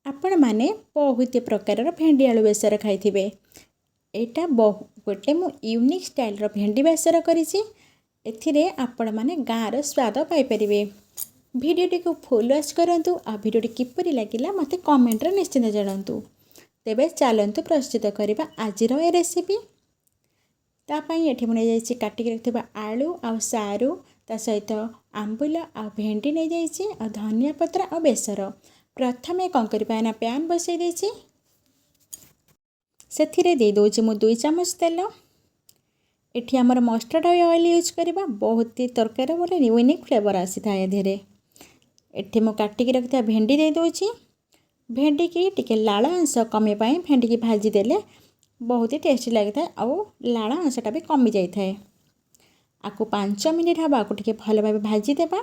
ଆପଣମାନେ ବହୁତ ପ୍ରକାରର ଭେଣ୍ଡି ଆଳୁ ବେସର ଖାଇଥିବେ। ଏଇଟା ଗୋଟେ ମୁଁ ୟୁନିକ୍ ଷ୍ଟାଇଲ୍ର ଭେଣ୍ଡି ବେସର କରିଛି। ଏଥିରେ ଆପଣମାନେ ଗାଁର ସ୍ୱାଦ ପାଇପାରିବେ। ଭିଡ଼ିଓଟିକୁ ଫୁଲ୍ ୱାଚ୍ କରନ୍ତୁ ଆଉ ଭିଡ଼ିଓଟି କିପରି ଲାଗିଲା, ମୋତେ କମେଣ୍ଟରେ ନିଶ୍ଚିତ ଜଣାନ୍ତୁ। ତେବେ ଚାଲନ୍ତୁ ପ୍ରସ୍ତୁତ କରିବା ଆଜିର ଏ ରେସିପି। ତା ପାଇଁ ଏଠି ମୁଁ ନେଇଯାଇଛି କାଟିକି ରଖିଥିବା ଆଳୁ ଆଉ ସାରୁ, ତା ସହିତ ଆମ୍ବୁଲ ଆଉ ଭେଣ୍ଡି ନେଇଯାଇଛି, ଆଉ ଧନିଆ ପତ୍ର ଆଉ ବେସର। ପ୍ରଥମେ କ'ଣ କରିବା ନା, ପ୍ୟାନ୍ ବସାଇ ଦେଇଛି। ସେଥିରେ ଦେଇଦେଉଛି ମୁଁ 2 ଚାମଚ ତେଲ। ଏଠି ଆମର ମଷ୍ଟର୍ଡ଼ ଅଏଲ୍ ୟୁଜ୍ କରିବା, ବହୁତ ହି ତରକାରୀର ଗୋଟେ ୟୁନିକ୍ ଫ୍ଲେଭର୍ ଆସିଥାଏ ଏଥିରେ। ଏଠି ମୁଁ କାଟିକି ରଖିଥିବା ଭେଣ୍ଡି ଦେଇଦେଉଛି। ଭେଣ୍ଡିକି ଟିକେ ଲାଳ ଅଂଶ କମିବା ପାଇଁ ଭେଣ୍ଡିକି ଭାଜିଦେଲେ ବହୁତ ହି ଟେଷ୍ଟି ଲାଗିଥାଏ ଆଉ ଲାଳ ଅଂଶଟା ବି କମି ଯାଇଥାଏ। ଆକୁ 5 ମିନିଟ୍ ହେବ ଆକୁ ଟିକେ ଭଲ ଭାବେ ଭାଜିଦେବା।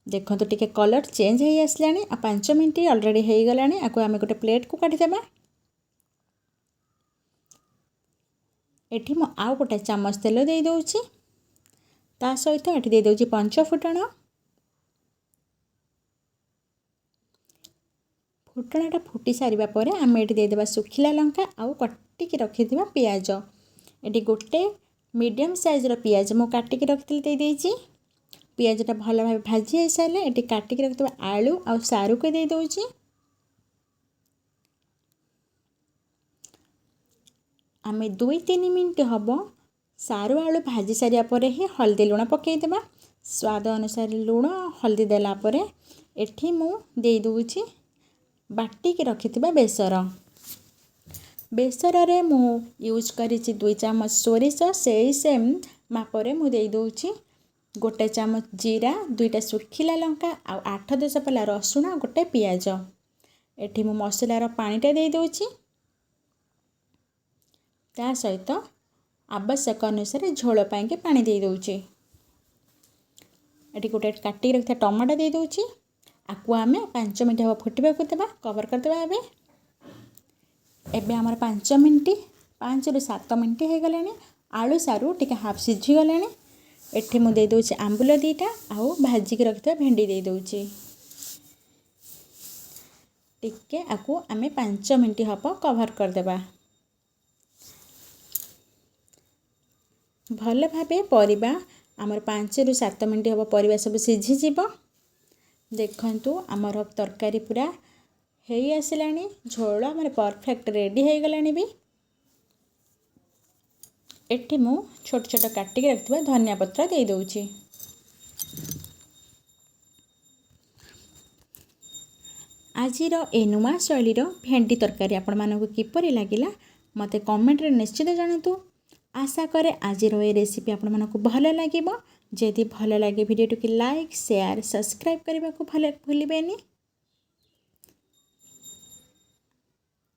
ଦେଖନ୍ତୁ, ଟିକେ କଲର୍ ଚେଞ୍ଜ ହେଇ ଆସିଲାଣି ଆଉ 5 ମିନିଟ୍ ଅଲରେଡ଼ି ହେଇଗଲାଣି। ଆକୁ ଆମେ ଗୋଟେ ପ୍ଲେଟ୍କୁ କାଢ଼ିଦେବା। ଏଠି ମୁଁ ଆଉ ଗୋଟେ ଚାମଚ ତେଲ ଦେଇଦେଉଛି। ତା ସହିତ ଏଠି ଦେଇଦେଉଛି ପଞ୍ଚ ଫୁଟଣ। ଫୁଟଣଟା ଫୁଟି ସାରିବା ପରେ ଆମେ ଏଠି ଦେଇଦେବା ଶୁଖିଲା ଲଙ୍କା ଆଉ କାଟିକି ରଖିଥିବା ପିଆଜ। ଏଠି ଗୋଟେ ମିଡ଼ିୟମ୍ ସାଇଜ୍ର ପିଆଜ ମୁଁ କାଟିକି ରଖିଥିଲି, ଦେଇଦେଇଛି। ପିଆଜଟା ଭଲ ଭାବେ ଭାଜି ହେଇସାରିଲେ ଏଠି କାଟିକି ରଖିଥିବା ଆଳୁ ଆଉ ସାରୁକୁ ଦେଇଦେଉଛି। ଆମେ 2-3 ମିନିଟ୍ ହେବ ସାରୁ ଆଳୁ ଭାଜି ସାରିବା ପରେ ହିଁ ହଳଦୀ ଲୁଣ ପକାଇଦେବା। ସ୍ୱାଦ ଅନୁସାରେ ଲୁଣ ହଳଦୀ ଦେଲା ପରେ ଏଠି ମୁଁ ଦେଇଦେଉଛି ବାଟିକି ରଖିଥିବା ବେସର। ବେସରରେ ମୁଁ ୟୁଜ୍ କରିଛି 2 ଚାମଚ ସୋରିଷ। ସେଇ ସେମ୍ ମାପରେ ମୁଁ ଦେଇଦେଉଛି 1 ଚାମଚ ଜିରା, ଦୁଇଟା ଶୁଖିଲା ଲଙ୍କା ଆଉ 8-10 ପଲା ରସୁଣ, ଗୋଟେ ପିଆଜ। ଏଠି ମୁଁ ମସଲାର ପାଣିଟା ଦେଇଦେଉଛି। ତା ସହିତ ଆବଶ୍ୟକ ଅନୁସାରେ ଝୋଳ ପାଇଁକି ପାଣି ଦେଇଦେଉଛି। ଏଠି ଗୋଟେ କାଟିକି ରଖିଥିବା ଟମାଟୋ ଦେଇଦେଉଛି। ଆକୁ ଆମେ 5 ମିନିଟ୍ ହେବ ଫୁଟିବାକୁ ଦେବା। କଭର୍ କରିଦେବା ଏବେ। ଏବେ ଆମର 5 ମିନିଟ୍, 5ରୁ 7 ମିନିଟ୍ ହେଇଗଲାଣି। ଆଳୁ ସାରୁ ଟିକେ ହାଫ୍ ସିଝିଗଲାଣି। ଏଠି ମୁଁ ଦେଇଦେଉଛି ଆମ୍ବୁଲ ଦୁଇଟା ଆଉ ଭାଜିକି ରଖିଥିବା ଭେଣ୍ଡି ଦେଇଦେଉଛି ଟିକେ। ଆକୁ ଆମେ 5 ମିନିଟ୍ ହେବ କଭର୍ କରିଦେବା। ଭଲ ଭାବେ ପରିବା ଆମର 5ରୁ 7 ମିନିଟ୍ ହେବ ପରିବା ସବୁ ସିଝିଯିବ। ଦେଖନ୍ତୁ, ଆମର ତରକାରୀ ପୁରା ହେଇ ଆସିଲାଣି। ଝୋଳ ଆମର ପରଫେକ୍ଟ ରେଡ଼ି ହେଇଗଲାଣି ବି। ଏଠି ମୁଁ ଛୋଟ ଛୋଟ କାଟିକି ରଖିଥିବା ଧନିଆ ପତ୍ର ଦେଇଦେଉଛି। ଆଜିର ଏ ନୂଆ ଶୈଳୀର ଭେଣ୍ଡି ତରକାରୀ ଆପଣମାନଙ୍କୁ କିପରି ଲାଗିଲା, ମୋତେ କମେଣ୍ଟରେ ନିଶ୍ଚିତ ଜଣାନ୍ତୁ। ଆଶା କରେ ଆଜିର ଏ ରେସିପି ଆପଣମାନଙ୍କୁ ଭଲ ଲାଗିବ। ଯଦି ଭଲ ଲାଗେ, ଭିଡ଼ିଓଟିକୁ ଲାଇକ୍, ସେୟାର, ସବସ୍କ୍ରାଇବ୍ କରିବାକୁ ଭୁଲିବେନି।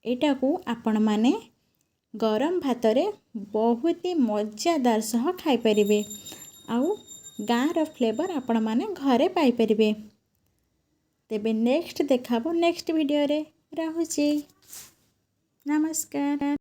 ଏଇଟାକୁ ଆପଣମାନେ ଗରମ ଭାତରେ ବହୁତ ହି ମଜାଦାର ସହ ଖାଇପାରିବେ ଆଉ ଗାଁର ଫ୍ଲେଭର୍ ଆପଣମାନେ ଘରେ ପାଇପାରିବେ। ତେବେ ନେକ୍ସଟ ଦେଖାହେବ ନେକ୍ସଟ ଭିଡ଼ିଓରେ। ରହୁଛି, ନମସ୍କାର।